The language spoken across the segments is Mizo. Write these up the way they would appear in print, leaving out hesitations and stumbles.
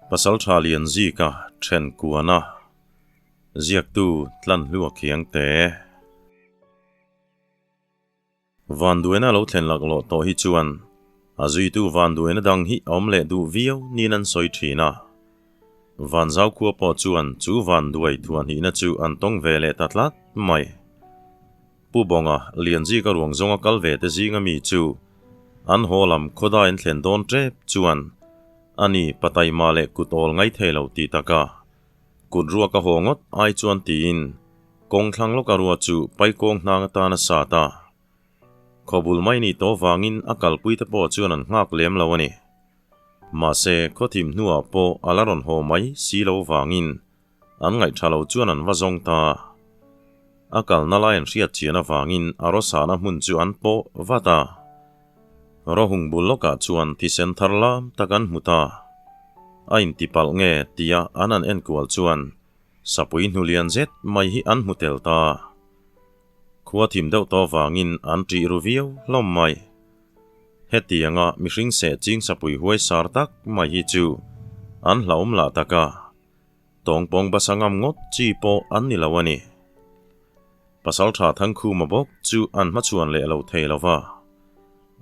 Pasalṭha Lianzika ṭhen kuana ziaktu Tlanhlua Khiangte. Vanduaina lo thlen laklawh tawh hi chuan a zuitu vanduaina dang hi a awm leh duh viau niin an sawi thin a. Vanzau khua pawh chuan chu vanduai thuahnihna chu an tawng ve leh ta tlat mai. Pu Bawnga, Lianzika ruang zawnga kal ve te zinga mi chu an haw lam khawdai an thlen dawn tep chuan ani pataima leh kut awl ngai thei lo tih taka kut ruak a haw ngawt ai chuan tiin kawng thlang lawka rua chu paikawng hnang atan a sat a. Khawbul mai nih tawh vangin a kalpui te pawh chuan an nghak lem lo a ni. Mahse, khawthim hnuah pawh a la rawn haw mai si lo vangin An ngaihṭha lo chuan an va zawng ta. A kalna lai an hriat chian avangin a rawsahna hmun chu an pawh vat a. Rawhung bul lawkah chuan thisen thar lam tak an hmu ta. A intipalh nge tia an han enkual chuan sapui hnulian zet mai hi an hmu tel ta. Khua thim deuh tawh vangin an ṭih ru viau hlawm mai. Hetianga mihring seh ching sapui huai sar tak mai hi chu an hlauhawm lah tak a. Tawngpawng basa ngam ngawt chi pawh an ni lo a ni. Pasaltha Thangkhuma bawk chu an hmachhuan leh lo thei lo va.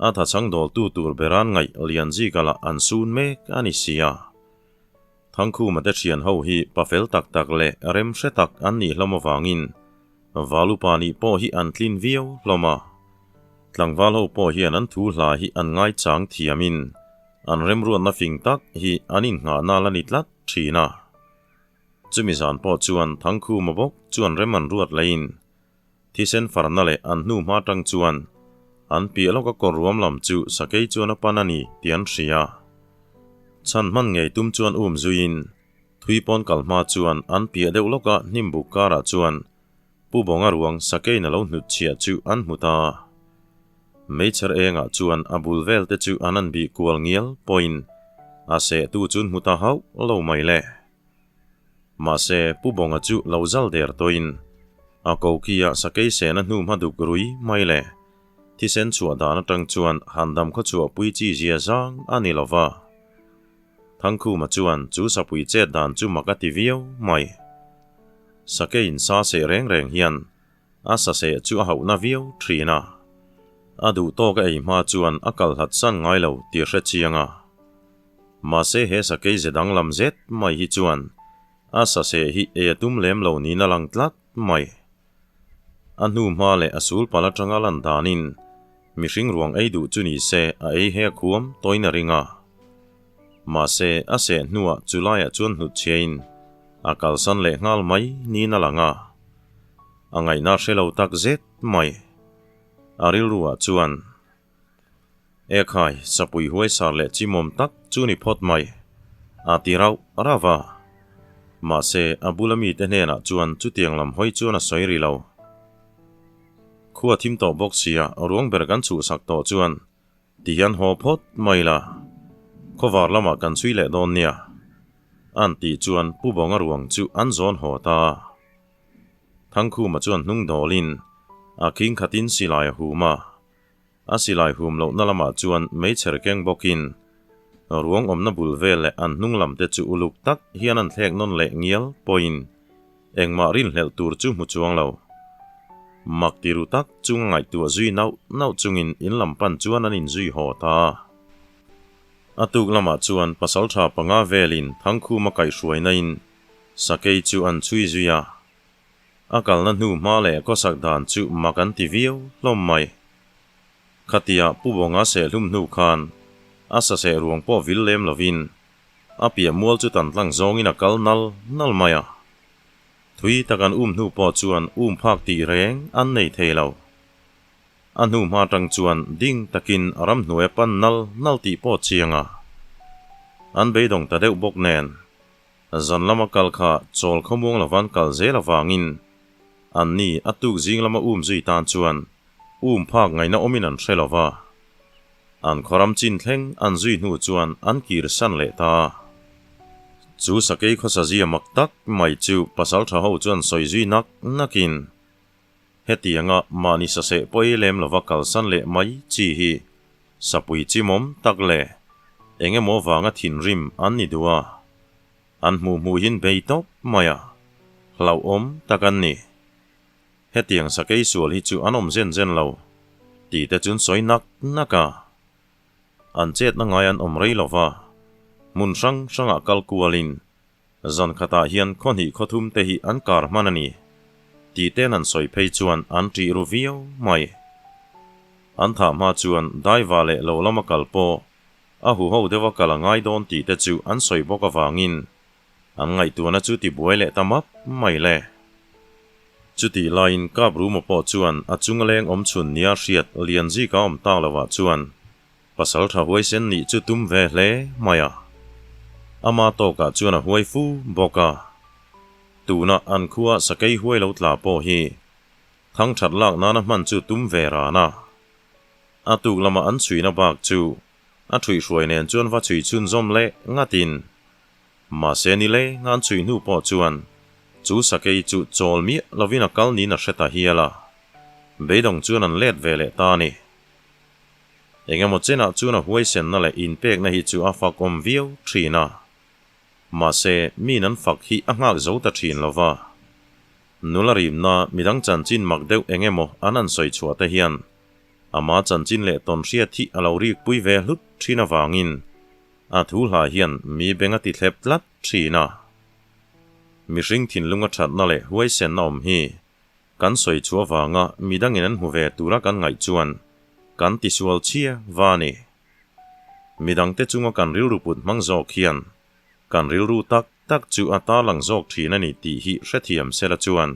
A thachhang dawltu tur beran ngaih Lianzika lah an sun mek a ni si a. Thangkhuma te thian ho hi pafel tak tak leh rem hre tak an nih hlawm avangin Valupa nih pawh hi an tlin viau hlawm a. Tlangval ho pawh hian an thu hla hi an ngaichang thiamin an remruatna fing tak hi an innghahna la ni tlat. Thin a. Chumi zan pawh chuan Thangkhuma bawk chuan rem an ruat laiin thisen farna leh an hnu hma tang chuan an piah lawka kawr ruam lam chu sakei chuan a pan a ni tih an hria. Chhan hman ngei tum chuan um zuiin thui pawn kal hma chuan an piah deuh lawka hnim buk karah chuan Pu Bawnga ruang sakeiin a lo hnut chhiah chu an hmu ta. Meichher engah chuan a bul vel te chu an an bih kual ngial pawhin a sehtu chu an hmu ta hauh lo mai le. Mahse, Pu Bawnga chu lo zal der tawhin a kokia sakei sehna hnu hma duk rui mai le. Thisen chhuah dan atang chuan han dam khaw chhuah pui chi zia zang a ni lo va. Thangkhuma chuan chu sapui chet dan chu mak a ti viau mai. Sakei in sa seh reng reng hian a sa seh chu a hauhna viau thin a. A duh tawk a ei hma chuan a kal hlat san ngai lo tih hre chiang a. Mahse he sakei ze danglam zet mai hi chuan a sa seh hi ei a tum lem lo niin a lang tlat mai. A hnu hma leh a sul pal atanga lan danin mihring ruang ei duh chu ni se a ei he a khuam tawin a ring a. Mahse a seh hnuah chu laiah chuan hnutchhiain a kalsan leh nghal mai niin a lang a. A ngaihna hre lo tak zet mai. A rilruah chuan, Ekhai, sapui huaisar leh chimawm tak chu ni phawt mai, a ti rauh rauh a. Mahse, a bula mite hnenah chuan chutiang lam hawi chuan a sawi ri lo. Khua thim tawh bawk sia, ruang ber kan chhuhsak tawh chuan Ti hian haw phawt mai la, khawvar lamah kan chhui leh dawn nia, an tih chuan Pu Bawnga ruang chu an zawn haw ta. Thangkhuma chuan hnung dawlin a khing khatin silai a hum a, a silai hum lohna lamah chuan meichher keng bawkin ruang awmna bul vel leh an hnung lam te chu uluk tak hian an thlek nawn leh ngial pawhin Engmah rinhlelh tur chu hmu chuang lo. Mak ti ru tak chung a ngaihtuah zui nauh nauh chungin in lam pan chuan an inzui haw ta. A tuk lamah chuan pasaltha panga velin Thangkhuma kaihhruaina in sakei chu an chhui zui a. A kalna hnu hma leh khawsak dan chu mak an ti viau hlawm mai. Khatia Pu Bawnga sehhlum hnu khan a saseh ruang pawh vil lem lovin A piah mual chu tan tlang zawngin a kal nal nal mai a. Thui tak an um hnu pawh chuan um phak tih reng an nei thei lo. A hnu hma tang chuan ding takin ramhnuai a pan nal nal tih pawh chiang a. An beidawng ta deuh bawk nen, zan lama kal kha chawl khawmuang lovan kal zel avangin anni a tuk zing lama um zui tan chuan um phak ngaihna awmin an hre lo va. An khawram chin thleng an zui hnu chuan an kir san leh ta. Chu sakei khawsa zia mak tak mai chu pasaltha ho chuan sawi zui nak nakin hetianga mahni saseh pawh ei lem lova kalsan leh mai chi hi sapui chimawm tak leh eng emaw vanga thinrim an ni duh a. An hmuh hmuhin bei tawp mai a, hlauhawm tak an ni. Hetiang sakei sual hi chu an awm zen zen lo, tih te chuan sawi nak nak a. An chetna ngai an awm rei lo va, hmun hrang hrangah kal kualin zan khatah hian khaw hnih khaw thum te hi an kar hman a ni, tih ten an sawi phei chuan an ṭih ru viau mai. An thah hma chuan daiva leh lo lama kal pawh a huho deuha kal a ngai dawn tih te chu an sawi bawk avangin an ngaihtuahna chu tibuai leh ta map mai le. Chutih laiin Kap Ruma pawh chuan a chunga leng awm chhun nia hriat Lianzika awm tak lovah chuan pasal tha huaisen nih chu tum ve hle mai a. Ama tawkah chuan a huai fu bawk a. Tuna an khua sakei huai lo tla pawh hi thangthat lak nana hman chu tum ve ran a. A tuk lama an chhuina bak chu a ṭhuihhruai nen chuan va chhui chhunzawm leh ngatin Mahse ni le ngan chhui hnu pawh chuan chu sakei chu chawl miah lovin a kal niin a hre ta hial a, beidawng chuan an let ve leh ta a ni. Engemaw chenah chuan a huaisenna leh inpekna hi chu a fakawm viau thin a, mahse miin an fak hi a nghak zo ta thin lo va. Nula rimna midang chanchin mak deuh engemaw an han sawi chhuah te hian ama chanchin leh tawn hriat hi a lo rikpui ve hlut thin avangin A thu hla hian mi beng a ti thlep tlat thin a. Mihring thinlunga thatna leh huaisenna awm hi kan sawi chhuah avanga midangin an hmu ve tura kan ngaih chuan kan tisual chhia va a ni. Midangte chunga kan rilru put hmang zawk hian kan rilru tak tak chu a tarlang zawk thin a ni tih hi hrethiam sela chuan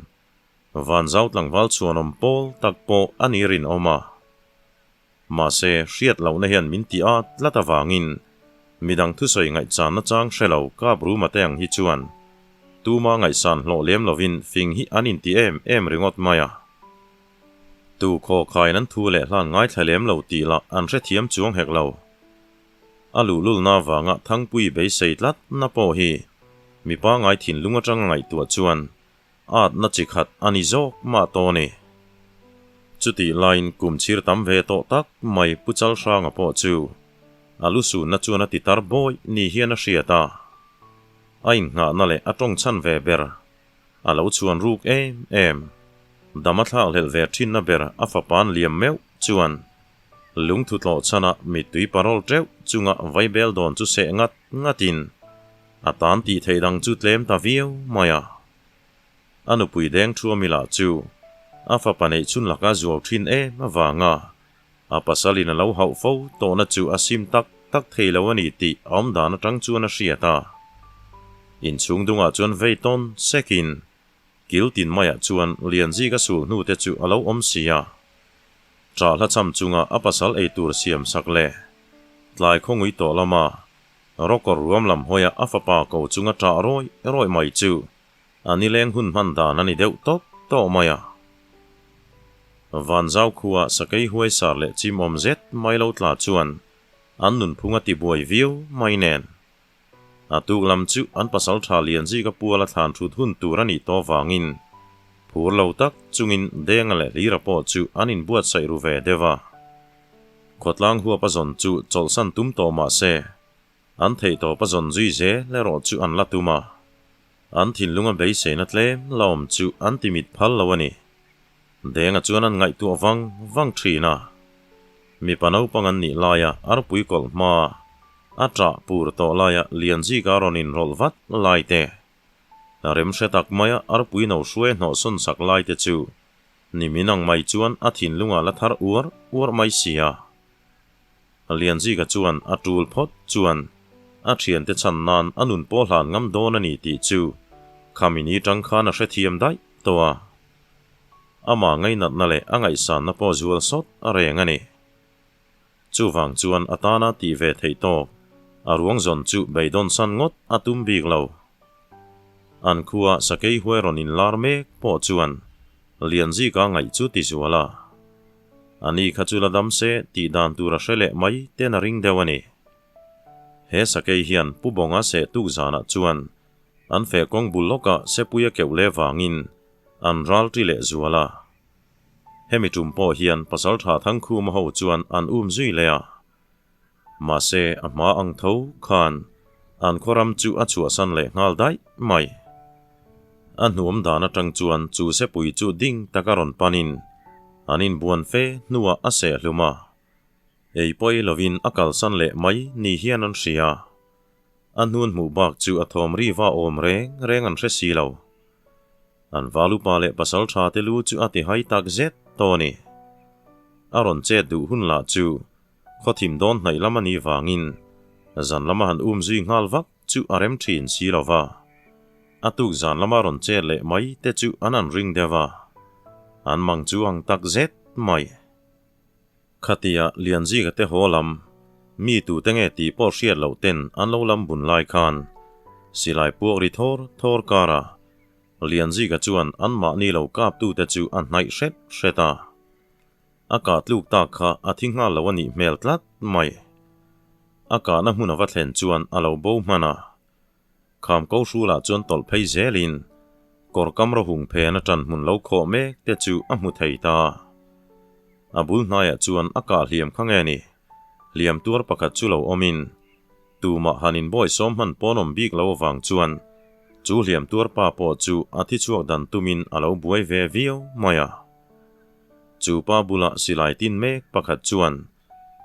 Vanzau tlangval chhuanawm pawl tak pawh a ni rinawm a. Mahse, hriat lohna hian min ti at tlat avangin midang thusawi ngaihchanna chang hre lo kap ruma te ang hi chuan tuma ngaihsan hlawh lem lovin fing hi an inti em em ringawt mai a. Tu khaw khain an thu leh hlan ngaithla lem lo tih lah an hrethiam chuang hek lo. A luhlulna avanga Thangpui beisei tlatna pawh hi mipa ngai thinlung atanga ngaihtuah chuan Atna chi khat a ni zawk mah tawh a ni. Chutih laiin kum chhir tam ve tawh tak mai Pu Chalhranga pawh chu a lu sunna chuan a ti tar bawi ni hian a hriat a. A innghahna leh a tawng chhan ve ber a lo chhuan ruk em em. Dam a thlak hlelh ve thinna ber a fapa'n liam meuh chuan lungthu tlawh chhana mittui parawl teuh chunga vaibel dawn chu seh ngat ngatin A tan tih theih dang chu tlem ta viau mai a. A nupui deng thu a milah chu a fapa neih chhun laka zuau thin em avanga a pasalin a lo hauh fo tawhna chu a sim tak tak thei lo a ni tih a awm dan atang chuan a hriat a. Inchhung dungah chuan vei tawn sekin kil tin maiah chuan Lianzika sul hnute chu a lo awm si a. Ṭahla cham chunga a pasal eitur siam sak leh tlai khawngui tawh lama Rawkawr ruam lam hawia a fapa ko chunga ṭah rawi rawi mai chu a nileng hun hman dan a ni deuh tawp tawh mai a. Vanzau khua sakei huaisar leh chimawm zet mai lo tla chuan an nunphung a tibuai viau mai nen. A tuk lam chu an pasal ṭha Lianzika puala thlan ṭhut hun tur a nih tawh vangin phur lo tak chungin Denga leh Hlira pawh chu an inbuatsaih ru ve deuh a. Khawtlang huap a zawn chu chawlhsan tum tawh mah se, an theih tawp a zawn zui zel erawh chu an la tum a. An thinlunga beiseina tlem la awm chu an ti mit phal lo a ni. Denga chuan an ngaihtuah vang vang thin a. Mipa naupang an nih laia arpui kawlh hma a ṭah pur tawh laia Lianzika rawn inrawlh vat lai te, remhre tak maia arpui no hruai hnawhsawn sak lai te chu Nimin ang mai chuan a thinlungah la thar uar uar mai si a. Lianzika chuan a tul phawt chuan a thiante chhan nan a nun pawh hlan ngam dawn a ni tih chu Khamini tang khan a hrethiam daih tawh a. Amah ngainatna leh a ngaihsanna pawh zual sawt a reng a ni. Chuvang chuan a tana tih ve theih tawk a ruang zawn chu beidawn san ngawt a tum bik lo. An khua sakei huai rawn inlar mek pawh chuan Lianzika ngaih chu ti zual a. Ani kha chu la dam se tih dan tur a hre leh mai ten a ring deuh a ni. He sakei hian Pu Bawnga seh tuk zanah chuan an feh kawng bul lawkah sepui a keuh leh vangin an ral ṭi leh zual a. Hemi tum pawh hian Pasalṭha Thangkhuma ho chuan an um zui leh a. Mahse, a hma ang tho khan An khawram chu a chhuahsan leh nghal daih mai. A hnuam dan atang chuan chu sepui chu ding taka rawn panin an inbuan fe hnuah a seh hlum a. Ei pawi lovin a kalsan leh mai ni hian an hria. A hnun hmuh bak chu a thawm riva awm reng reng an hre si lo. An valupa leh pasal tha te lu chu a ti hai tak zet tawh a ni. A rawn chet duh hun lah chu khawthim dawn hnaih lam a nih vangin zan lama han um zui nghal vak chu a rem thin si lo va. A tuk zan lama rawn chet leh mai te chu an an ring deuh a. An mang chu ang tak zet mai. Khatia Lianzika te haw lam, mi tute nge tih pawh hriat loh ten an lo lam bun lai khan silai puak ri thawr thawr kar a, Lianzika chuan anmahni lo kaptute chu a hnaih hret hret a. A kah tluk tak kha a thi nghal lo a nih hmel tlat mai. A kahna hmun a va thlen chuan a lo bo hman a. Kham ko hrulah chuan tawlh phei zelin kawr kam rawhung phen a ṭan hmun lo khawh mek te chu a hmu thei ta. A bul hnaiah chuan a kah hliam kha nge ni? Hliam tuar pakhat chu lo awmin tumah han inbawi sawm hman pawn awm bik lo avang chuan chu hliam tuar pa pawh chu a thi chhuak dan tumin a lo buai ve viau mai a. Chu pa bulah silai tin mek pakhat chuan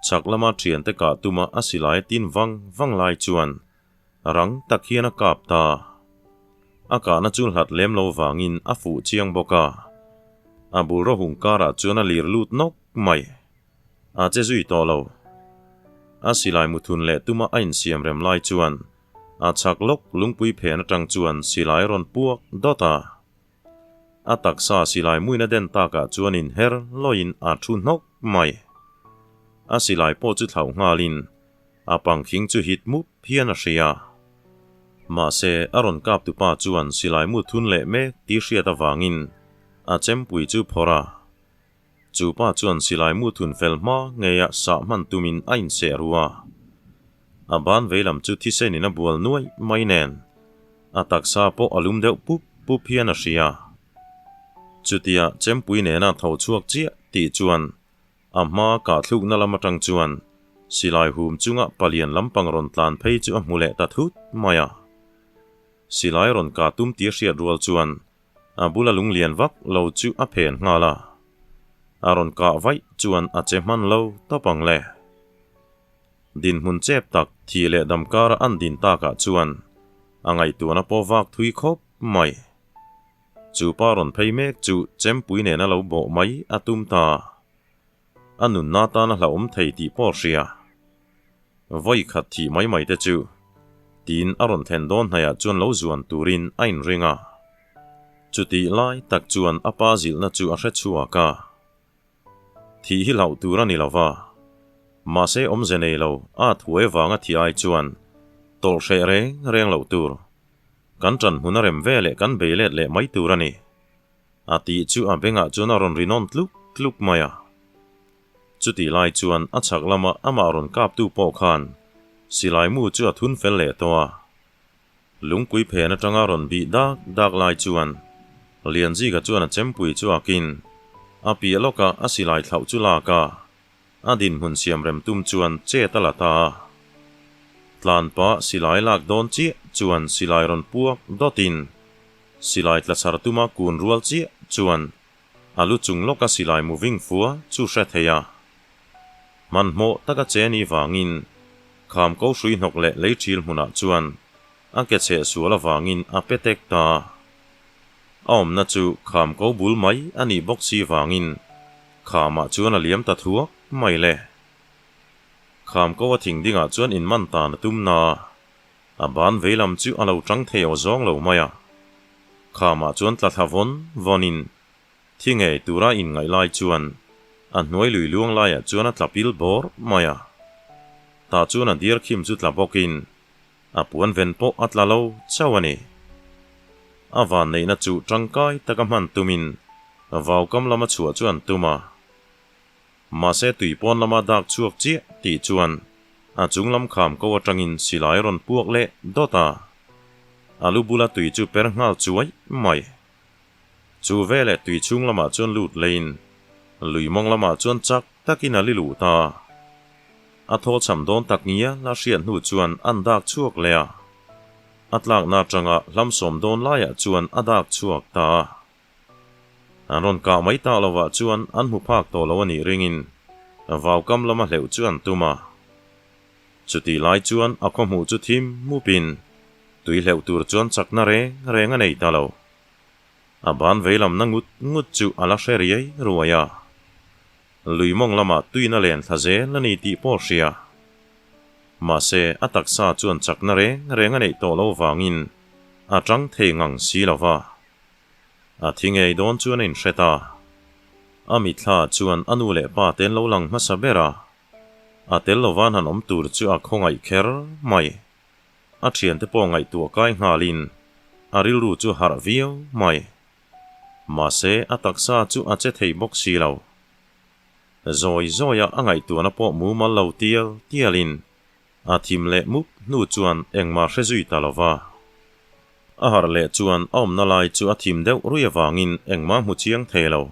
chhak lama ṭhiante kah tuma a silai tin vang vang lai chuan Rang tak hian a kap ta. A kahna chu hlat lem lo vangin a fuh chiang bawk a. A bul rawhung karah chuan a lir lut nawk mai. A che zui tawh lo. A silai muthun leh tuma a insiam rem lai chuan a chhak lawk lungpui phen atang chuan silai a rawn puak dawt a. A taksa silai muina den takah chuan inher lawiin a thu hnawk mai. A silai pawh chu thlauh nghalin A pangkhing chu hit mup hian a hria. Mahse, a rawn kap tupa chuan silai mu thun leh mek tih hriat avangin a chempui chu phawrh a. Chu pa chuan silai mu thun fel hma ngeia sah hman tumin a inseh ru a. A ban veilam chu thisenin a bual nuai mai nen a taksa pawh a lum deuh pup pup hian a hria. Chutia chempui nena tho chhuak chiah tih chuan A hma kahthlukna lam atang chuan silai hum chunga palian lampang rawn tlan phei chu a hmu leh ta thut mai a. Silai rawn kah tum tia hriat rual chuan a bula lunglian vak lo chu a phen nghal a. A rawn kah vaih chuan a che hman lo tawp ang le. Dinhmun chep tak thih leh dam kara an din takah chuan a ngaihtuahna pawh vak thui khawp mai. Chu pa rawn phei mek chu chempui nena lo bawh mai a tum ta. A nunna tan a hlauhawm thei tih pawh a hria. Vawi khat thih mai mai te chu tiin a rawn thlen dawn hnaiah chuan lo zuan turin a inring a. Chutih lai tak chuan a pa zilhna chu a hre chhuak a. Thih hi hlauh tur a ni lo va, mahse awmze nei lo a thuai vanga thih ai chuan tawlh hreh reng reng loh tur. Kan ṭan hmun a rem ve leh kan bei let leh mai tur a ni. A tih chu a bengah chuan a rawn ri nawn tluk tluk mai a. Chutih lai chuan a chhak lama amah rawn kaptu pawh khan silai mu chu a thun fel leh tawh a. Lungpui phen atanga rawn bih dak dak lai chuan Lianzika chuan a chempui chu a kin a piah lawka a silai thlauh chu lak a. A dinhmun siam rem tum chuan chet a la ta a. Tlan pah silai lak dawn chiah chuan silai rawn puak dawtin silai tla chhar tuma kun rual chiah chuan a lu chung lawka silai moving fua chu hre thei a. Hmanhmawh taka che ni vangin kham ko hrui hnawk leh lei thil hmunah chuan a ke chheh sual avangin a pe tek ta. A awmna chu kham ko bul mai a nih bawk si vangin Khamah chuan a liam ta thuak mai le. Kham ko a thing dingah chuan in man tan a tum na. A ban vei lam chu a lo tang thei aw zawng lo mai a. Khamah chuan tla thla vawn vawnin thi ngei tura in ngaih lai chuan a hnuai lui luang laiah chuan a tla pil bawr mai a. Tah chuan a diar khim chu tla bawkin a puan ven pawh a tla lo chauh a ni. A van neihna chu tangkai taka hman tumin vaukam lama chhuah chu an tum a. Mahse tui pawn lama dak chhuak chiah tih chuan a chung lam kham ko atangin silai rawn puak leh dawt a. A lu bula tui chu per nghal chuai mai. Chu veleh tui chhung lamah chuan lut leiin lui mawng lamah chuan chak takin a li luh ta. A thaw cham dawn tak ngial a hriat hnu chuan an dak chhuak leh a. A tlakna atanga hlam sawm dawn laiah chuan a dak chhuak ta a. An rawn kah mai tak lovah chuan an hmu phak tawh lo a nih ringin vaukam lama hleuh chu an tum a. Chutih lai chuan a khawhmuh chu thim mupin tui hleuh tur chuan chakna reng reng a nei ta lo. A ban veilamna ngut ngut chu a la hre riai ruai a. Lui mawng lamah tuin a len thla zel a ni tih pawh hria. Mahse, a taksa chuan chakna reng reng a neih tawh lo vangin a tang thei ngang si lo va. A thi ngei dawn chuan a inhre ta. A mitthla chuan a nu leh pa te an lo lang hmasa ber a. A tel lovan han awm tur chu a khawngaih kher mai. A thiante pawh ngaihtuah kai nghalin a rilru chu harh viau mai. Mahse, a taksa chu a che thei bawk si lo. Zawi zawia a ngaihtuahna pawh mumal lo tial tialin a thim leh mup hnu chuan engmah hre zui ta lo va. A harh leh chuan a awmna lai chu a thim deuh rui avangin engmah hmu chiang thei lo.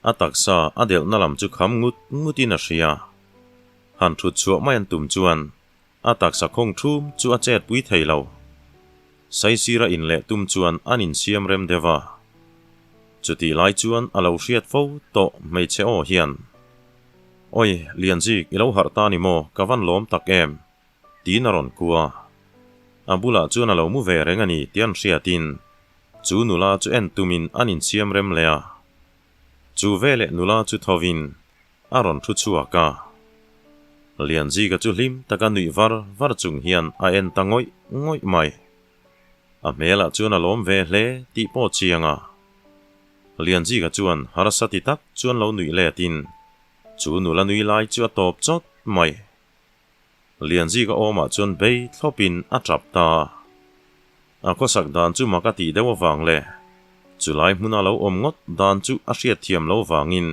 A taksa a delhna lam chu kham ngut ngutin a hria. Han thut chhuah mai an tum chuan A taksa khawng thum chu a chet pui thei lo. Saisira in leh tum chuan an insiam rem deuh a. Chutih lai chuan a lo hriat fo tawh hmeichhe aw hian, Oi, Lianzik, i lo harh ta ni maw, ka van lawm tak em? tiin a rawn kua. A bulah chuan a lo mu ve reng a ni tih an hriatin chu nula chu en tumin an insiam rem leh a. Chu veleh nula chu thovin a rawn thu chhuak a. Lianzika chu hlim taka nuih var var chung hian a en ta ngawih ngawih mai. A hmelah chuan a lawm ve hle tih pawh chiang a. Lianzika chuan harsa ti tak chuan lo nuih letin chu nula nui lai chu a tawp chawt mai. Lianzika awmah chuan bei thlawpin a tap ta a. A khawsak dan chu mak a tih deuh avang leh chulai hmuna lo awm ngawt dan chu a hriatthiam lo vangin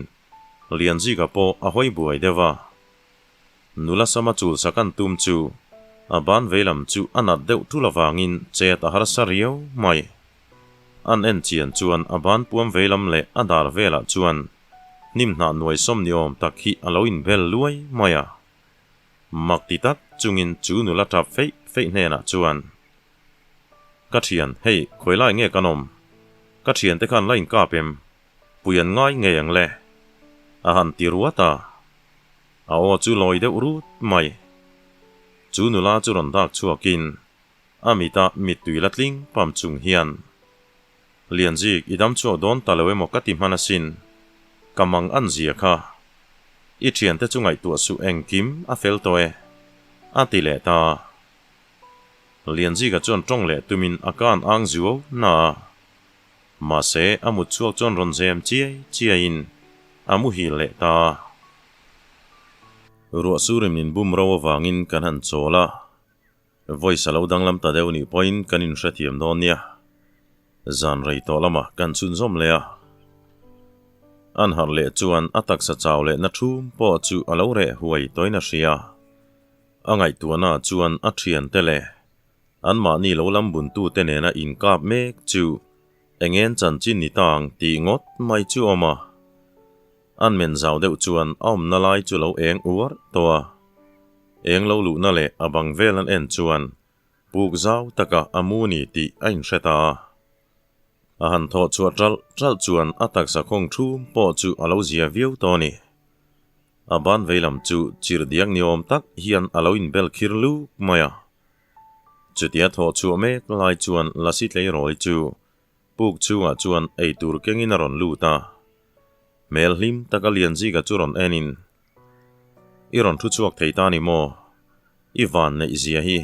Lianzika pawh a hawi buai deuh a. Nula sama chul sak an tum chu a ban veilam chu a nat deuh tul avangin chet a harsa riau mai. An en chian chuan a ban puam veilam leh a dar velah chuan hnim hnah nuai sawm ni awm tak hi a lo inbel luai mai a. Mak ti tak chungin chu nula tap feih feih hnenah chuan, Ka thian, hei, khawi lai nge kan awm? Ka thiante khan la inkap em? Pui an ngai ngei ang le. A han ti ruat a. A aw chu lawi deuh rut mai. Chu nula chu rawn dak chhuakin a mita mittui la tling pam chung hian, Lianzik, i dam chhuak dawn ta lo emaw ka ti hman asin. Ka mang an zia kha. I thiante chu ngaihtuah suh engkim a fel tawh e. A ti leh ta. Lianzika chuan tawng leh tumin a kan ang zuau na a. Mahse, a mut chhuak chuan rawn zem chiai chiaiin a muhil leh ta. Ruah surim in bum ro avangin kan han chawl a, voice a lo danglam ta deuh nih pawhin kan inhrethiam dawn nia. Zan rei tawh lamah kan chhunzawm leh a. An harh leh chuan a taksa chau lehna thum pawh chu a lo reh huai tawhin a hria. A ngaihtuahna chuan a thiante leh Anmahni lo lam buntute nena inkap mek chu engen chanchin ni ta ang tih ngawt mai chu awm a. An men zau deuh chuan a awmna lai chu lo eng uar tawh a. Eng lo luhna leh a bang vel an en chuan puk zau takah a mu ni tih a inhre ta a. A han thawh chhuah ṭalh ṭalh chuan a taksa khawng thum pawh chu a lo zia viau tawh a ni. A ban veilam chu chirh diak ni awm tak hian a lo inbel khir luk mai a. Chutia thawh chhuah mek lai chuan Lasi tleirawi chu puk chhungah chuan eitur kengin a rawn lut a. Hmel hlim taka Lianzika chu rawn enin, I rawn thu chhuak thei ta ni maw? I van neih zia hi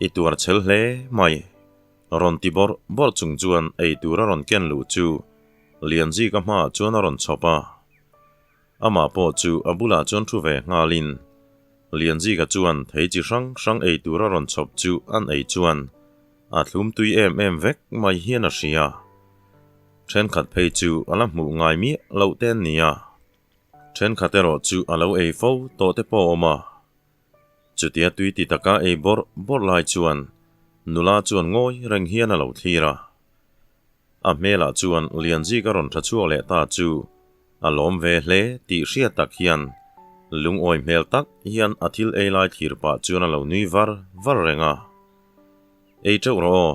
i tuar chhel hle mai. Rawn ti bawrh bawrh chung chuan eitur a rawn ken luh chu Lianzika hmaah chuan a rawn chhawp a. Amah pawh chu a bulah chuan thu ve nghalin Lianzika chuan thei chi hrang hrang ei tur a rawn chhawp chu an ei chuan a thlum tui em em vek mai hian a hria. Thenkhat phei chu a la hmuh ngai miah loh te an ni a, thenkhat erawh chu a lo ei fo tawh te pawh a awm a. Chutia tui ti taka ei bawrh bawrh lai chuan nula chuan ngawi reng hian a lo thlir a. A hmelah chuan Lianzika rawn tha chhuak leh ta chu A lawm ve hle tih hriat tak hian lungawi hmel tak hian a thil ei lai thlir pah chuan a lo nui var var reng a. Ei teuh rawh aw,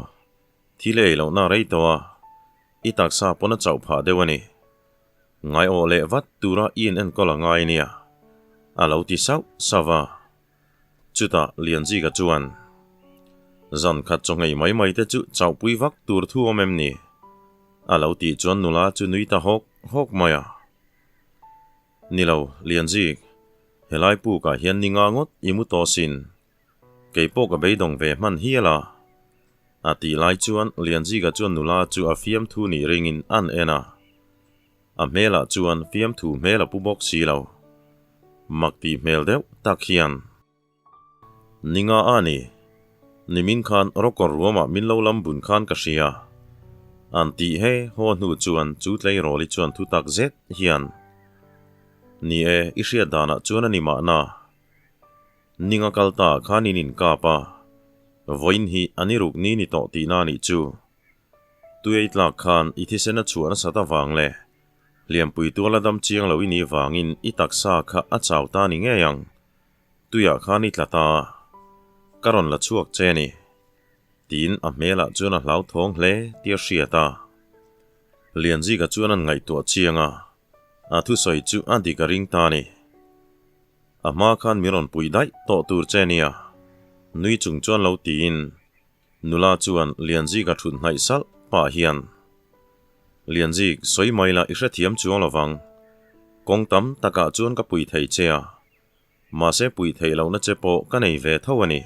thil ei lohna a rei tawh a, i taksa pawn a chauh phah deuh a ni. Ngai awh leh vat tura i in enkawl a ngai nia, a lo ti sauh sauh a. Chutah Lianzika chuan, Zan khat chaw nghei mai mai te chu chauhpui vak tur thu awm em ni? A lo tih chuan nula chu nui ta hawk hawk mai a. Ni lo, Lianzik, helai pukah hian ni nga ngawt i mu tawh sin. Kei pawh ka beidawng ve hman hial a. A tih lai chuan Lianzika chuan nula chu a fiamthu nih ringin an en a. A hmelah chuan fiamthu hmel a pu bawk si lo. Mak tih hmel deuh tak hian. Ni nga a ni. Nimin khan rawkawr ruamah min lo lam bun khan ka hria. An tih he haw hnu chuan chu tleirawli chuan thu tak zet hian, Ni e, i hriat danah chuan a ni mahna. Ninga kal ta khan in inkap a, vawiin hi a ni ruk ni ni tawh tihna a nih chu. Tuiei tlak khan i thisen a chhuah nasat avang leh hliampui tuala dam chiang lo i nih vangin i taksa kha a chau ta ni ngei ang. Tuiah khan i tla ta a, ka rawn la chhuak che ni. Tiin a hmelah chuan a hlauthawng hle tih a hriat a. Lianzika chuan an ngaihtuah chiang a, a thusawi chu a dik a ring ta a ni. A hma khan min rawn pui daih tawh tur che nia, nui chung chuan lo tiin nula chuan Lianzika thut hnaih salh pah hian, Lianzik, sawi mai la i hrethiam chuang lo vang. Kawng tam takah chuan ka pui thei che a, mahse pui theih lohna che pawh ka nei ve tho a ni.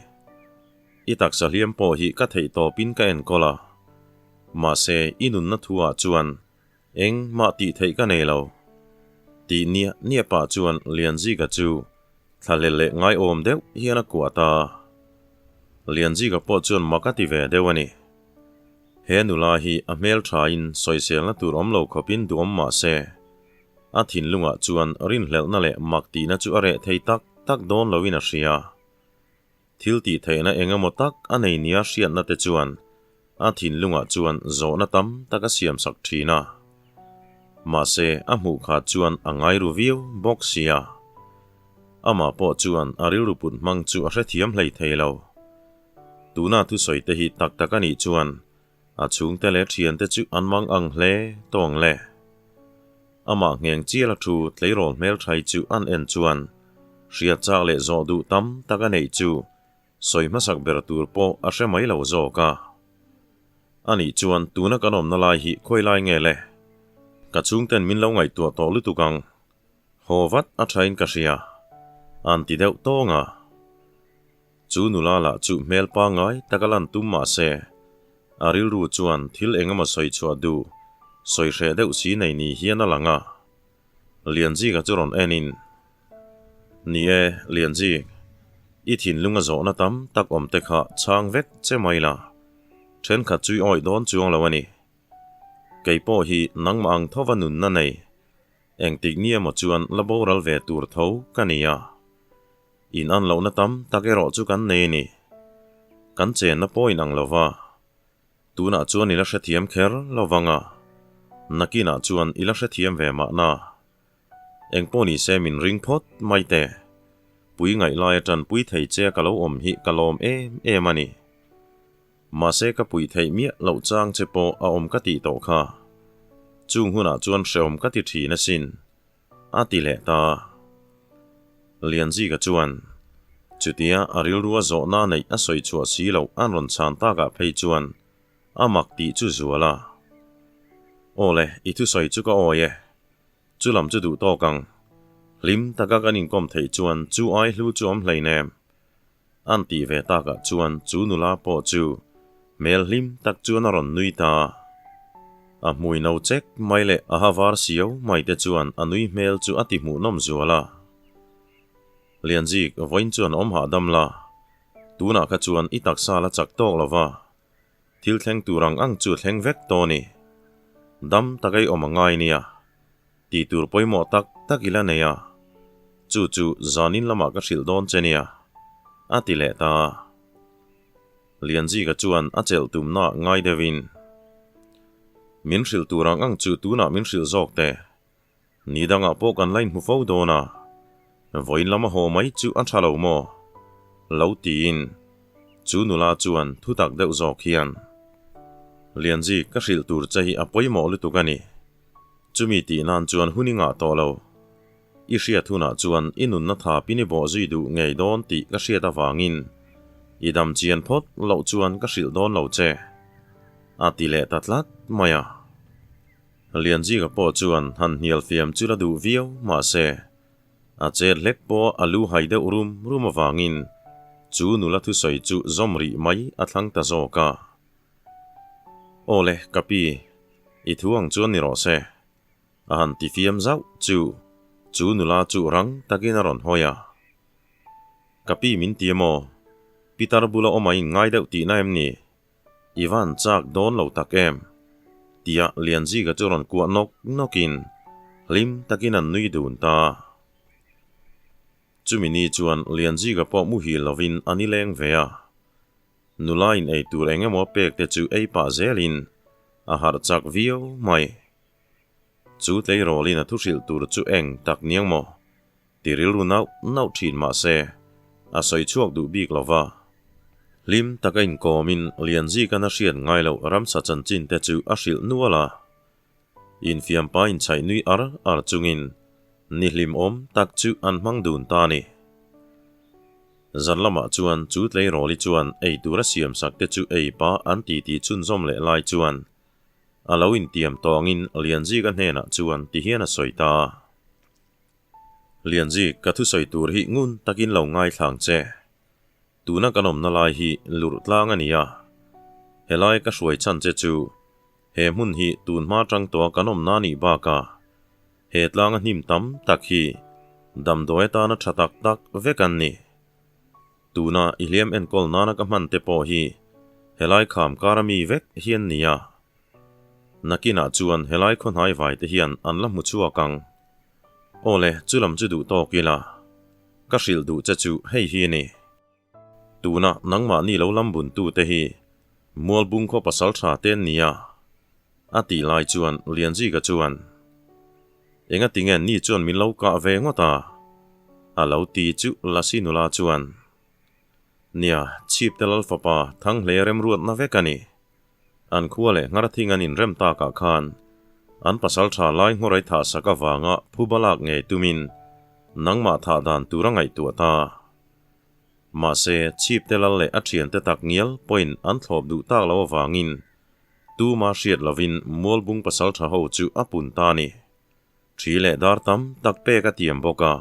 I taksa hliam pawh hi ka theih tawpin ka enkawl a, mahse i nunna thu-ah chuan Eng mah tih theih ka nei lo. Tih niah niah pah chuan Lianzika chu thlahlel leh ngaiawm deuh hian a kuah ta. Lianzika pawh chuan mak a ti ve deuh a ni. He nula hi a hmel thain sawiselna tur awm lo khawpin duhawm mah se, a thinlungah chuan rinhlelhna leh mak tihna chu a reh thei tak tak dawn loin a hria. Thil tih theihna eng emaw tak a nei nia hriatna te chuan a thinlungah chuan zawhna tam tak a siamsak thin a. Mahse, a hmuh khat chuan a ngai ru viau bawk sia. Amah pawh chuan a rilru put hmang chu a hrethiam hlei thei lo. Tuna thusawi te hi tak tak a nih chuan a chhungte leh thiante chu an mang ang hle tawng le. Amah ngheng chiala thu tleirawl hmelthai chu an en chuan hriat chak leh zawh duh tam tak a neih chu sawi hmasak ber tur pawh a hre mai lo zawk a. Anih chuan tuna kan awmna lai hi khawi lai nge le? Ka chhungten min lo ngaihtuah tawh lutuk ang. Haw vat a thain ka hria. An ti deuh tawng a. Chu nula lah chu hmel pangngai tak a lan tum mah se, a rilru chuan thil eng emaw sawi chhuah duh, sawi hreh deuh si nei ni hian a lang a. Lianzika chu rawn en in, Ni e, Lianzik, i thinlung a zawhna tam tak awm te kha chhang vek che mai la, thenkhat chu i awih dawn chuang lo a ni. Kei pawh hi nangmah ang thova nunna nei, engtik ni emaw chuan la boral ve tur tho ka ni a. In an lohna tam tak erawh chu kan nei a ni. Kan chenna pawh in ang lo va, tunah chuan i la hrethiam kher lo vang a, nakinah chuan i la hrethiam ve mahna. Engpawh ni se min ring phawt mai teh. Pui ngaih lai atan pui thei che a ka lo awm hi ka lawm em em a ni. Mahse ka puih theih miah loh chang che pawh a awm ka tih tawh kha. Chung hunah chuan hreawm ka ti thin asin. A ti leh ta. Lianzika chuan, Chutia a rilrua zawhna neih a sawi chhuah si loh an rawn chhan takah phei chuan a mak tih chu zual a. Aw le, i thusawi chu ka awi e. Chu lam chu duh tawk ang. Hlim taka kan inkawm theih chuan chu ai hlu chu awm hleinem. An tih ve takah chuan chu nula pawh chu hmel hlim tak chuan a rawn nui ta. A hmui no chek mai leh a ha var siau mai te chuan a nui hmel chu a ti hmuhnawm zual a. Lianzik, vawiin chuan awm hahdam la. Tunah kha chuan i taksa la chak tawk lo va. Thil thleng tur ang ang chu thleng vek tawh a ni. Dam tak ei awm a ngai nia. Tih tur pawimawh tak tak i la nei a, chu chu zanin lamah ka hrilh dawn che nia, a ti leh ta a. Lianzika chuan a chelh tumna ngai deuhin, Min hrilh tur ang ang chu tunah min hrilh zawk teh. Ni dangah pawh kan la inhmu fo dawn a, vawiin lama haw mai chu a tha lo maw? Lo tiin. Chu nula chuan thutak deuh zawk hian, Lianzi, ka hrilh tur che hi a pawimawh lutuk a ni. Chumi tih nan chuan hun i ngah tawh lo. I hriat hunah chuan i nunna thapin i bawh zui duh ngei dawn tih ka hriat avangin i dam chian phawt loh chuan ka hrilh dawn lo che, a ti leh ta tlat mai a. Lianzika pawh chuan han hnial fiam chu la duh viau mahse, a chet hlek pawh a lu hai deuh rum rum avangin chu nula thusawi chu zawm rih mai a thlang ta zawk a. Aw le, ka pi, i thu ang chuan ni rawh se. A han ti fiam zauh chu, chu nula chu rang takin a rawn hawi a. Ka pi min ti emaw? Pitar bula awm a inngai deuh tihna em ni? I van chak dawn lo tak em? Tia Lianzika chu rawn kuah nawk nawkin hlim takin an nui dun ta. Chumi ni chuan Lianzika pawh muhil lovin a nileng ve a. Nula in ei tur eng emaw pek te chu ei pah zelin a harh chak viau mai. Chu tleirawlin a thuhrilh tur chu eng tak niang maw? Ti rilru nauh nauh thin mah se, a sawi chhuak duh bik lo va. Hlim taka inkawmin Lianzika'n a hriat ngai loh ramsa chanchin te chu a hrilh nual a. Infiampa inchhaih nui ar ar chungin ni hlimawm tak chu an hmang dun ta a ni. Zan lamah chuan chu tleirawli chuan ei tura siamsak te chu ei pa an titi chhunzawm leh lai chuan a lo intiam tawngin Lianzika hnenah chuan ti hian a sawi ta a. Lianzi, ka thusawi tur hi ngun takin lo ngaithlang che. Tuna kan awmna lai hi lurh tlang a ni a. Helai ka hruai chhan che chu he hmun hi tun hma tang tawha kan awmna a nih bakah he tlanga hnim tam tak hi damdawi atana tha tak tak vek an ni. Tuna i hliam enkawl nana ka hman te pawh hi helai kham kara mi vek hi an ni a. Nakinah chuan helai khawhnai vai te hian an la hmu chhuak ang. Aw le, chu lam chu duh tawk ila. Ka hrilh duh che chu hei hi a ni. Tuna nangmahni lo lam buntu te hi Mualbung khaw pasal tha te an ni a, a tih lai chuan Lianzika chuan, Engatinge ni chuan min lo kah ve ngawt a? a lo ti chu Lasi nula chuan, Nia, chhip te lal fapa Thanghle remruatna vek a ni. An khua leh nghar thing an inrem takah khan an pasal tha lai ngawrai thah sak avanga phuba lak ngei tumin nangmah thah dan tur a ngaihtuah ta. Mahse, chhip te lal leh a thiante tak ngial pawhin an thlawp duh tak lo avangin tuma hriat lovin Mualbung pasal tha ho chu a pun ta a ni. Thi leh dar tam tak pek a tiam bawk a.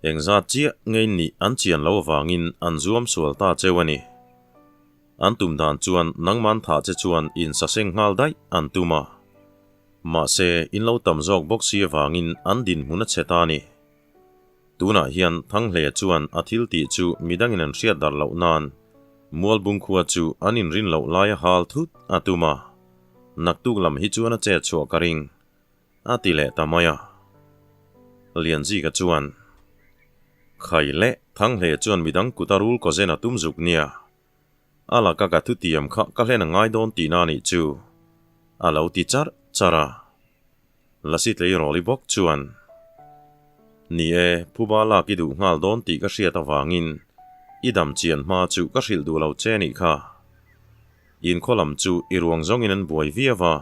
Engzat chiah ngei nih an chian lo avangin an zuam sual ta cheu a ni. An tum dan chuan nangman thah che chuan in saseng nghal daih an tum a. Mahse, in lo tam zawk bawk si avangin an dinhmun a chhe ta a ni. Tunah hian Thanghle chuan a thil tih chu midangin an hriat darh loh nan Mualbung khua chu an inrin loh laia hal thut a tum a. Naktuk lam hi chuan a chet chhuah ka ring. A ti leh ta mai a. Lianzika chuan, Khai le, Thanghle chuan midang kut a rul kawzen a tum zuk nia. A laka ka thutiam kha ka hlen a ngai dawn tihna a nih chu, a lo ti charh charh a. Lasi tleirawl i bawk chuan, Ni e, phuba lak i duh nghal dawn tih ka hriat avangin i dam chian hma chu ka hrilh duh lo che a nih kha. Inkhaw lam chu i ruang zawngin an buai viau a.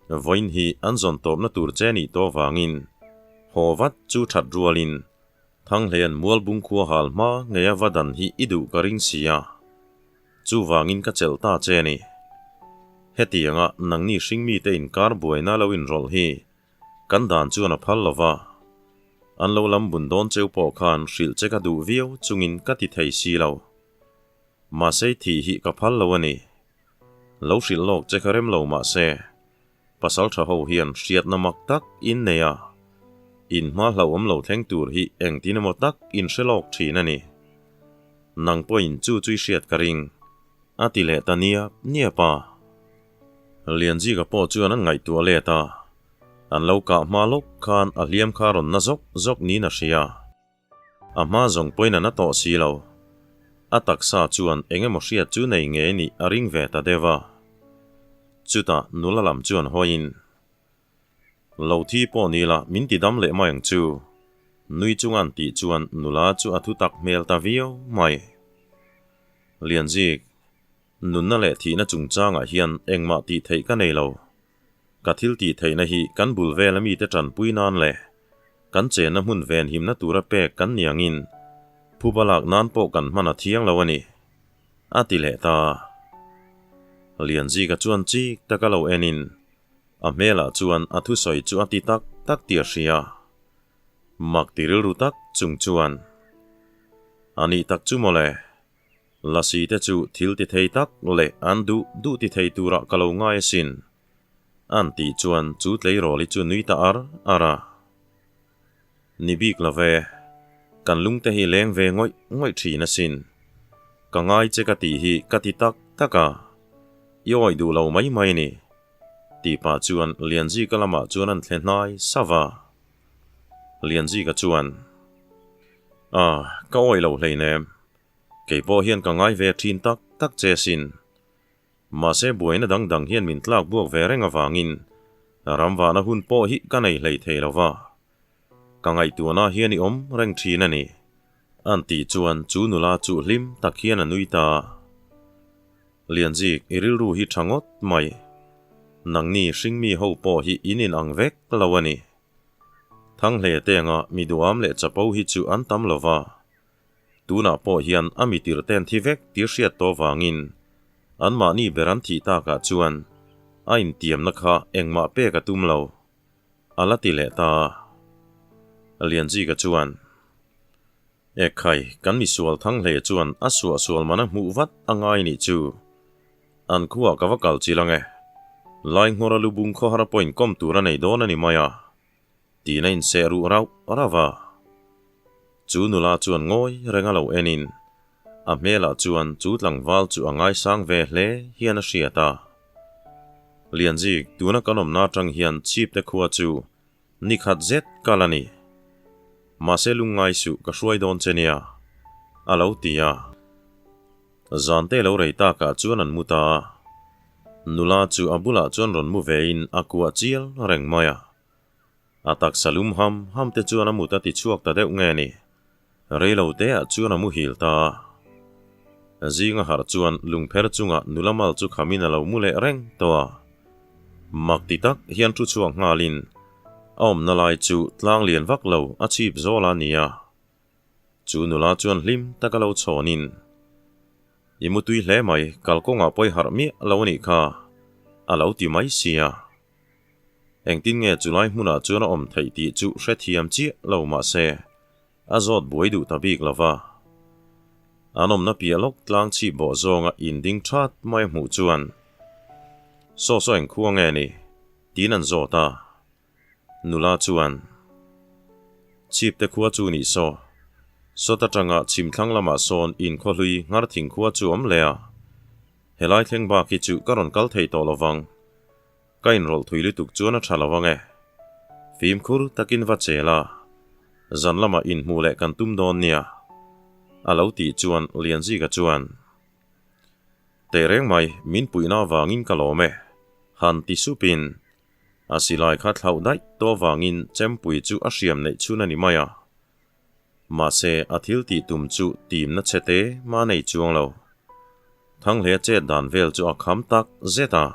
Vawiin hi an zawn tawpna tur che nih tawh vangin haw vat chu that rualin Thanghleian Mualbung khua hal hma ngeia va dan hi i duh ka ring si a, chuvangin ka chelh ta che a ni. Hetianga nangni hringmite inkar buaina lo inrawlh hi kan dan chuan a phal lo va, an lo lam bun dawn cheu pawh khan hrilh che ka duh viau chungin ka ti thei si lo. Mahse thih hi ka phal lo a ni. Lo hrilh lawk che kha rem lo mahse, pasal tha ho hian hriatna mak tak in nei a, in hma hlauhawm lo thleng tur hi engtin emaw tak in hre lawk thin a ni. Nang pawhin chu chu i hriat ka ring, a ti leh ta niap niap a. Lianzika pawh chuan an ngaihtuah let a, an lo kah hma lawk khan a hliam kha rawn na zawk zawk niin a hria. A hma zawng pawhin a na tawh si lo. A taksa chuan eng emaw hriat chu nei ngei nih a ring ve ta deuh a. Chutah nula lam chuan hawiin, Lo thi pawh ni la, min ti dam leh mai ang chu. Nui chunga an tih chuan nula chu a thu tak hmel ta viau mai. Lianzik, nunna leh thihna chungchangah hian engmah tih theih ka nei lo. Ka thil tih theihna hi kan bul vela mite tanpui nan leh kan chenna hmun venhimna tura pek kan ni angin phuba lak nan pawh kan hman a thiang lo a ni, a ti leh ta. Lianzika chuan chik taka lo enin a hmelah chuan a thusawi chu a ti tak tak tih a hria. Mak ti rilru tak chung chuan, A nih tak chu mawle, Lasi te chu thil ti thei tak leh an duh duh ti thei turah ka lo ngai asin, an tih chuan chu tleirawl hi chu nui ta ar ar a. Ni bik lo ve, kan lungte hi leng ve ngawih ngawih thin asin. Ka ngai che ka tih hi ka ti tak tak a, i awih duh lo mai mai a ni, tih pah chuan Lianzika lamah chuan an thle hnai sava a. Lianzika chuan, A, ka awih lo hleinem, kei pawh hian ka ngai ve thin tak tak che asin. Mahse buaina dang dang hian min tlak buak ve reng avangin ramvahna hun pawh hi ka nei hlei thei lo va, ka ngaihtuahna hian i awm reng thin a ni, an tih chuan chu nula chu hlim tak hian a nui ta. Lianzik, i rilru hi tha ngawt mai. Nangni hringmi ho pawh hi in inang vek lo a ni. Thanghle te anga mi duham leh chapo hi chu an tam lo va. Tunah pawh hian a mitir ten thi vek tir hriat tawh vangin anmahni ber an thih takah chuan a intiamna kha engmah pek a tum lo, a la ti leh ta. Lianzika chuan, Ekhai, kan misual Thanghle chuan a suahsual man a hmuh vat a ngai nih chu. An khuah ka va kal chil ang e. Lainghawra lubung khawhar pawh inkawm tur a nei dawn a ni mai a. Tiin a inseh ruh rauh rauh a. Chu nula chuan ngawi reng a lo enin a hmelah chuan chu tlangval chu a ngaisang ve hle hian a hriat a. Lianzik, tuna kan awmna atang hian chhipte khua chu ni khat zet kal a ni. Mahse lungngai suh ka hruai dawn che nia, a lo ti a. Zante lo rei takah chuan an mu ta a. Nula chu a bulah chuan rawn mu vein a kuah chial reng mai a. A taksa lum ham ham te chuan a mut a ti chhuak ta deuh nge ni? Rei lo te ah chuan a muhil ta a. Zinga harh chuan lungpher chungah nula mal chu khamin a lo mu leh reng tawh a. Mak ti tak hian thu chhuak nghalin a awmna lai chu tlang lian vak lo a chhip zawl a ni a. Chu nula chuan hlim tak a lo chhawnin, I mutui hle mai, kalkawngah pawi harh miah lo a nih kha, a lo ti mai sia. Engtin nge chulai hmunah chuan a awm theih tih chu hrethiam chiah lo mah se, a zawt buai duh ta bik lo va. An awmna piah lawk tlang chhip bawh zawnga inding that mai a hmuh chuan, Saw saw eng khua nge ni? tiin an zawt a. Nula chuan, Chhipte khua chu nih saw. Sawt atanga chhimthlang lamah sawn inkhawhlui Ngharthing khua chu awm leh a. Helai thleng bak hi chu ka rawn kal thei tawh lo vang. Ka inrawlh thui lutuk chuan a tha lo ang e. Fimkhur takin va chel a, zan lamah inhmuh leh kan tum dawn nia, a lo tih chuan Lianzika chuan, Tehreng mai, min puihna avangin ka lawm e, han ti supin a silai kha thlauh daih tawh avangin chempui chu a hriam neih chhun a ni mai a. Mahse, a thil tih tum chu timna chhe te mah nei chuang lo. Thanghlea chet dan vel chu a kham tak zet a.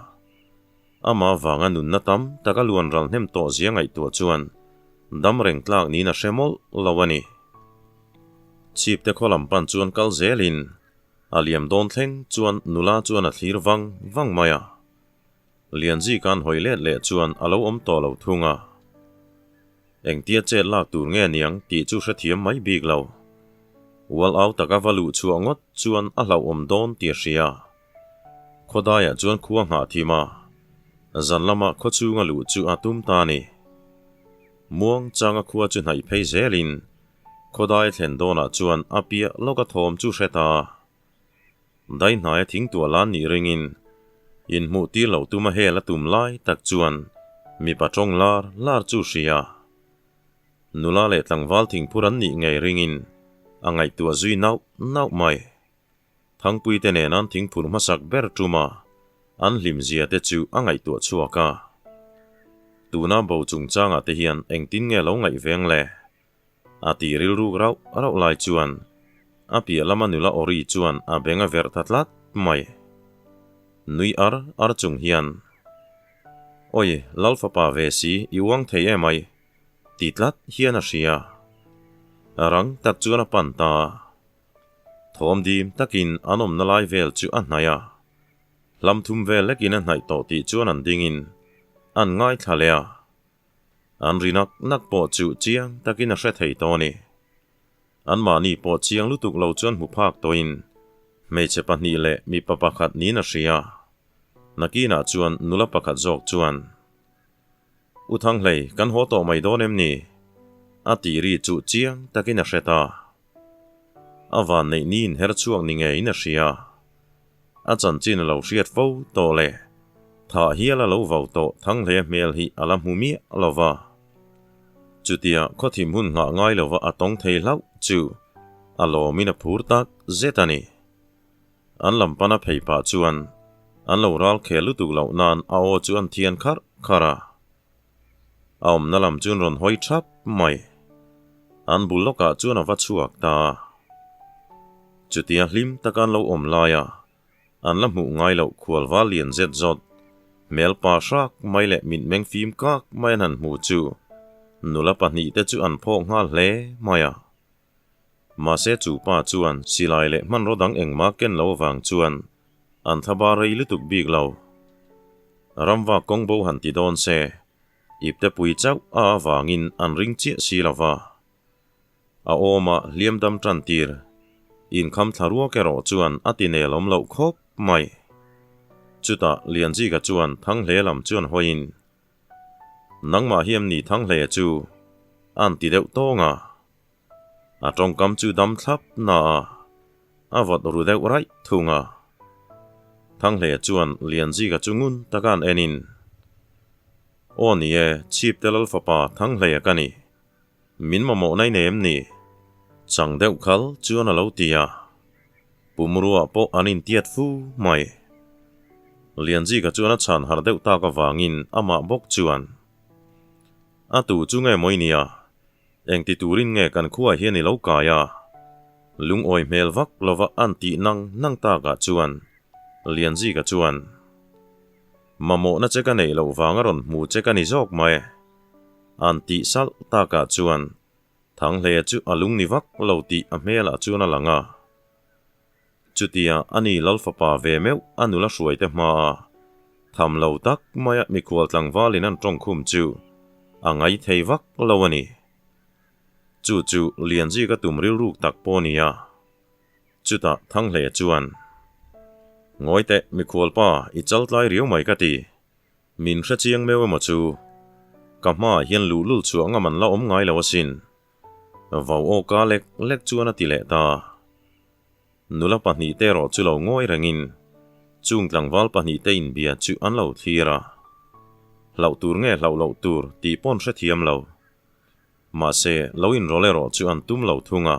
Amah vanga nunna tam tak a luan ral hnem tawh zia ngaihtuah chuan dam reng tlak niin a hre mawlh lo a ni. Chhipte khaw lam pan chuan kal zelin a liam dawn thleng chuan nula chuan a thlir vang vang mai a. Lianzika an hawi let leh chuan a lo awm tawh lo thung a. Engtia chet lak tur nge niang tih chu hrethiam mai bik lo. Ual au taka va luh chhuah ngawt chuan a hlauhawm dawn tih a hria. Khawdaiah chuan khua nghah thim a, zan lama khaw chhunga luh chu a tum ta a ni. Muang changa khua chu hnaih phei zelin khawdai thlen dawnah chuan a piah lawka thawm chu hre ta. Dai hnaia thing tuah lan nih ringin inhmuh tir loh tuma hel a tum lai tak chuan mipa tawng lar lar chu hria. Nula leh tlangval thingphur an nih ngei ringin a ngaihtuah zui nauh nauh mai. Thangpuite nen an thingphur hmasak ber tuma an hlimzia te chu a ngaihtuah chhuak a. Tuna bo chungchangah te hian engtin nge lo ngaih veng le? A ti rilruk rauh rauh lai chuan. A piah lama nula awri chuan a beng a verh ta tlat mai. Nui ar ar chung hian, Awi, Lal fapa ve si, i uang thei em ai? ti tlat hian a hria. Rang tak chuan a pan ta a. Thawm dim takin an awmna lai vel chu a hnaih a. Hlam thum vel lekin a hnaih tawh tih chuan an dingin an ngaithla leh a. An ri nak nak pawh chu chiang takin a hre thei tawh a ni. Anmahni pawh chiang lutuk lo chuan hmu phak tawhin hmeichhe pahnih leh mipa pakhat niin a hria. Nakinah chuan nula pakhat zawk chuan, U Thanghlei, kan haw tawh mai dawn em ni? a tih ri chu chiang takin a hre ta. A van neih niin her chhuak ni ngeiin a hria. A chanchin a lo hriat fo tawh le. Thah hial a lo vau tawh Thanghlei hmel hi a la hmu miah lo va. Chutia khawthim hun nghah ngai lova a tawng thei hlauh chu a lawmin a phur tak zet a ni. An lam pana phei pah chuan an lo ral khel lutuk loh nan a aw chu an thian kharh kharh a. A awmna lam chuan rawn hawi thap mai. An bul lawkah chuan a va chhuak ta a. Chutia hlim taka an lo awm laia an la hmuh ngai loh khualva lian zet zawt, hmel pa hrak mai leh mitmeng fim kak mai an han hmu chu nula pahnihte chu an phawk nghal hle mai a. Mahse chu pa chuan silai leh hmanraw dang engmah ken lo avang chuan an thla rei lutuk bik lo. Ramva kawng bo han ti dawn se, ipte pui chauh a avangin an ring chiah si lo va. A awma hliam dam tan tir, inkham thla ruak erawh chuan a ti nel awm loh khawp mai. Chutah Lianzika chuan Thanghle lam chuan hawiin, Nangmah hi em ni Thanghle chu? A'n ti deuh tawng a. A tawngkam chu dam thlap na a, a vawt ru deuh raih thung a. Thanghlei chuan Lianzika chu ngun taka an en in, Aw ni e, Chhip te lal fapa Thanghlei a ka ni. Min mamawh nai nei em ni? Chang deuh khal chuan a lo ti a. Pumruah pawh an intiat fu mai. Lianzika chuan a chhan harh deuh tak avangin amah bawk chuan, A tu chu nge mawi nia? Engti turin nge kan khuaah hian i lo kai a? Lungawi hmel vak lova an tih nang nang takah chuan Lianzika chuan, Mamawhna che ka neih loh vanga rawn hmu che ka ni zawk mai. An tih salh takah chuan Thanghleia chu a lung ni vak lo tih a hmelah chuan a lang a. Chutia ani Lalfapa ve meuh a nula hruaite hmaa tham lo tak maia mikhual tlangvalin an tawngkhum chu a ngai thei vak lo a ni. Chu chu Lianzika tum rilruk tak pawh a ni a. Chutah Thanghleia chuan, Ngawi teh mikhualpa i chaltlai riau mai ka ti. Min hre chiang meuh emaw chu? Ka hmaah hian luhlul chhuah ngam an la awm ngai lo asin. Vau awka lek lek chuan a ti leh ta. Nula pahnihte erawh chu lo ngawi rengin chung tlangval pahnihte inbia chu an lo thlir a. Hlauh tur nge hlauh loh tur tih pawn hrethiam lo. Mahse, lo inrawlh erawh chu an tum lo thung a,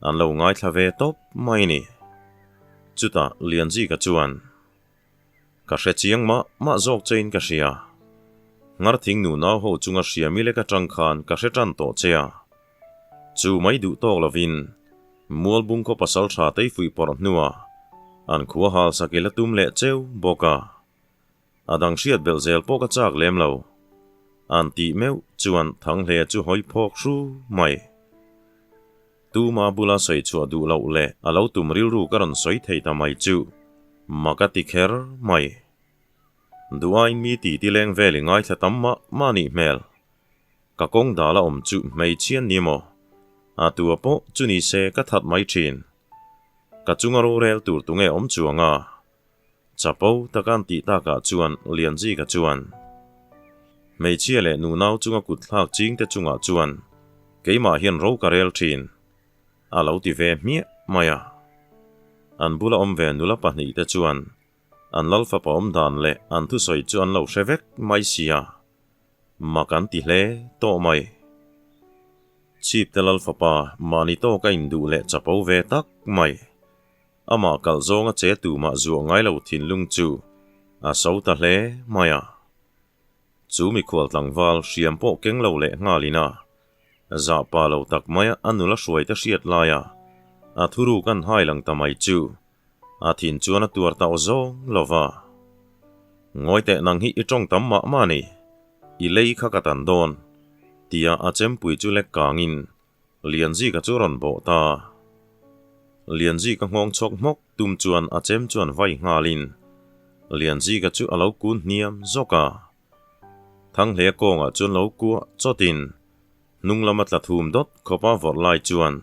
an lo ngaithla ve tawp mai ni. Chutah Lianzika chuan. Ka hre chiang mah mah zawk chein ka hria. Ngarthing nu nau ho chunga hria mi lek atang khan ka hre tan tawh che a. Chu mai duh tawk lovin Mualbung khaw pasal tha tei fuih pawrh hnuah an khua hal sak i la tum leh cheu bawk a. A dang hriat belh zel pawh ka chak lem lo. An tih meuh chuan Thanghle chu hawi phawk hru mai. Tuma bula sawi chhuah duh loh leh a lo tum rilru ka rawn sawi thei ta mai chu mak a ti kher mai. Duhaiin mi ti ti leng vel i ngaithla tam mah mah nih hmel. Ka kawng dal a awm chu hmeichhian ni maw? A tua pawh chu ni se ka that mai thin. Ka chunga rorel tur tunge awm chuang a? Chapo taka an tih takah chuan Lianzika chuan, Hmeichhia leh nunau chunga kut thlak chingte chungah chuan keimah hian ro ka rel thin, a lo ti ve hmiah mai a. An bula awm ve nula pahnihte chuan an lal fapa awm dan leh an thusawi chu an lo hre vek mai sia, mak an ti hle tawh mai. Chhipte lal fapa mahni tawk a induh leh chapo ve tak mai. Amah kalh zawnga che tumah zuah ngai lo thinlung chu a so ta hle mai a. Chu mikhual tlangval hriam pawh keng lo leh nghalin a zah pa lo tak maia a nula hruaite hriat laia A thuruk an hai lang ta mai chu a thin chuan a tuar tauh zawng lo va. Ngawi teh nang hi i tawng tam mah mah ni, i lei kha ka tan dawn, tia a chempui chu lek kangin Lianzika chu rawn bawh ta. Lianzika nghawng chhawk hmawk tum chuan a chem chuan vai nghalin Lianzika chu a lo kun hniam zawk a. Thanghlea kawngah chuan lo kuah chawtin hnung lama tla thum dawt khawpa vawrh lai chuan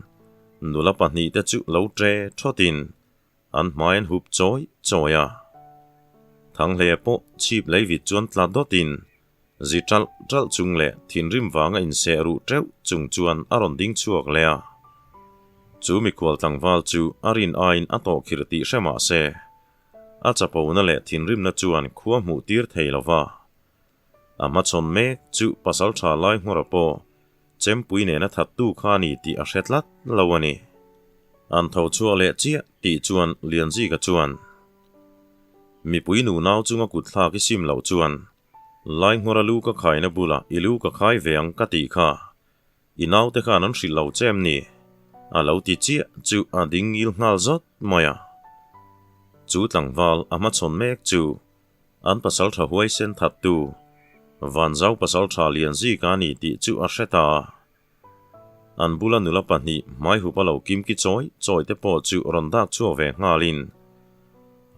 nula pahnihte chu lo tre thawtin an hmai an hup chawi chawi a. Thanghlea pawh chhip lei vit chuan tla dawtin zi ṭalh ṭalh chung leh thinrim vanga inseh ruh ṭeuh chung chuan a rawn ding chhuak leh a. Chu mikhual tlangval chu a rin aiin a tawhkhirh tih hre mah se, A chapona leh thinrimna chuan khua hmuh tir thei lo va. A hmachhawn mek chu pasal tha lai nghawra pawh chempui nena thattu kha a ni tih a hre tlat lo a ni. An tho chhuak leh chiah tih chuan Lianzika chuan mipui nunau chunga kut thlak i sim loh chuan lai nghawra lu ka khaina bulah i lu ka khai ve ang ka tih kha I naute khan an hrilh lo che em ni? A lo ti chiah chu a ding ngil nghal zawt mai a. Chu tlangval a hmachhawn mek chu an pasal tha huaisen thattu Vanzau pasal tha Lianzika a ni tih chu a hre ta a. An bula nula pahnih hmaihup a lo kimki chawi chawi te pawh chu rawn dak chhuak ve nghalin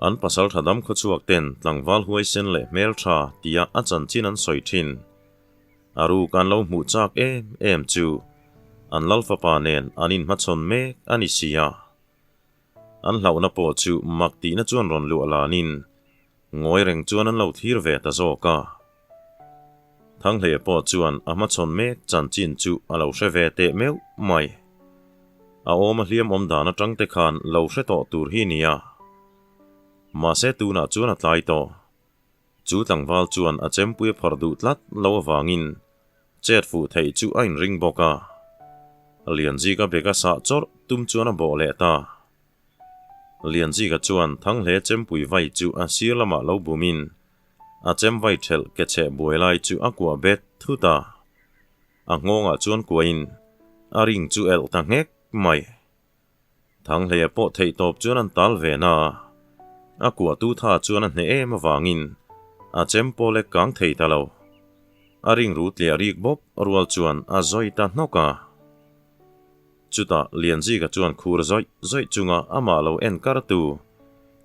an pasal tha dam khawchhuak ten tlangval huaisen leh hmeltha tia a chanchin an sawi thin. A ruk an lo hmuh chak em em chu an lal fapa nen an inhmachhawn mek a ni si a. An hlauhna pawh chu mak tihna chuan rawn luah lanin ngawi reng chuan an lo thlir ve ta zawk a. Thanghleh pawh chuan a hmachhawn mek chanchin chu a lo hre ve teh meuh mai. A awm a hliam awm dan atang te khan lo hre tawh tur hi nia. Mahse tunah chuan a tlai tawh. Chu tlangval chuan a chempui a phawrh duh tlat lo avangin chet fuh theih chu a inring bawk a. Lianzika beka sah chawrh tum chuan a bawh leh ta. Lianzika chuan Thanghle chempui vai chu a sir lamah lo bumin a chem vai thelh ke chheh buai lai chu a kuah bet thut a. A nghawngah chuan kuahin a ring chu elh ta nghek mai. Thanghleia pawh theih tawp chuan an tal ve na a, a kuahtu tha chuan a hneh em avangin a chem pawh lek kang thei ta lo. A ring ru tliah rik bawp rual chuan a zawi ta hnawk a. Chutah Lianzika chuan khur zawih zawih chunga amah lo en kartu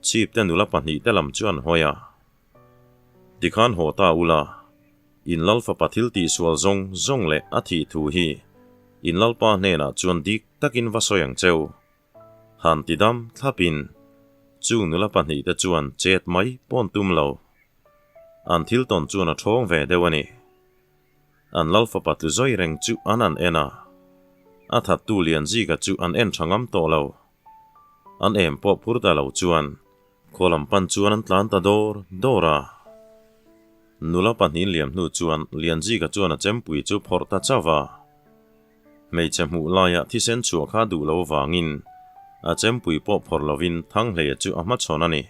chhip te nula pahnihte lam chu an hawi a. Tikhan haw ta ula, in lal fapa thil tihsual zawng zawng leh a thih thu hi in lalpa hnenah chuan dik takin va sawi ang cheu. Han ti dam thlapin chung nula pahnihte chuan chet mai pawn tum lo. An thil tawn chuan a thawng ve deuh a ni. An lal fapa tlu zawi reng chu an an en a, a thattu Lianzika chu an en tha ngam tawh lo. An em pawh phur ta lo chuan Khaw lam pan chuan an tlan ta dawr dawr a. Nula pahnih liam hnu chuan Lianzika chuan a chempui chu phawrh ta chauh a. Hmeichhe hmuh laia thisen chhuah kha duh lo vangin a chempui pawh phawrh lovin Thanghleia chu a hmachhawn a ni.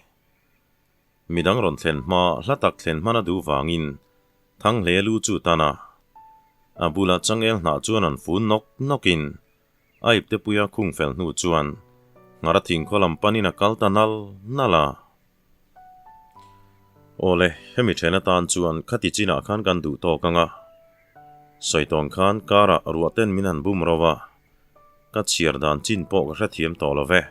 Midang rawn thlen hma hla tak thlen hman a duh vangin Thanghleia lu chu tan a. A bula changel hnah chuan an fun nawk nawkin A iptepuia khung fel hnu chuan nghara thingkhaw lam panin a kal ta nal nal a. Awle, hemi then atan chuan khati chinah khan kan duh tawk ang a. Sawitawn khan karah ruah ten min han bum ro a, ka chhiar dan chin pawh ka hrethiam tawh lo ve.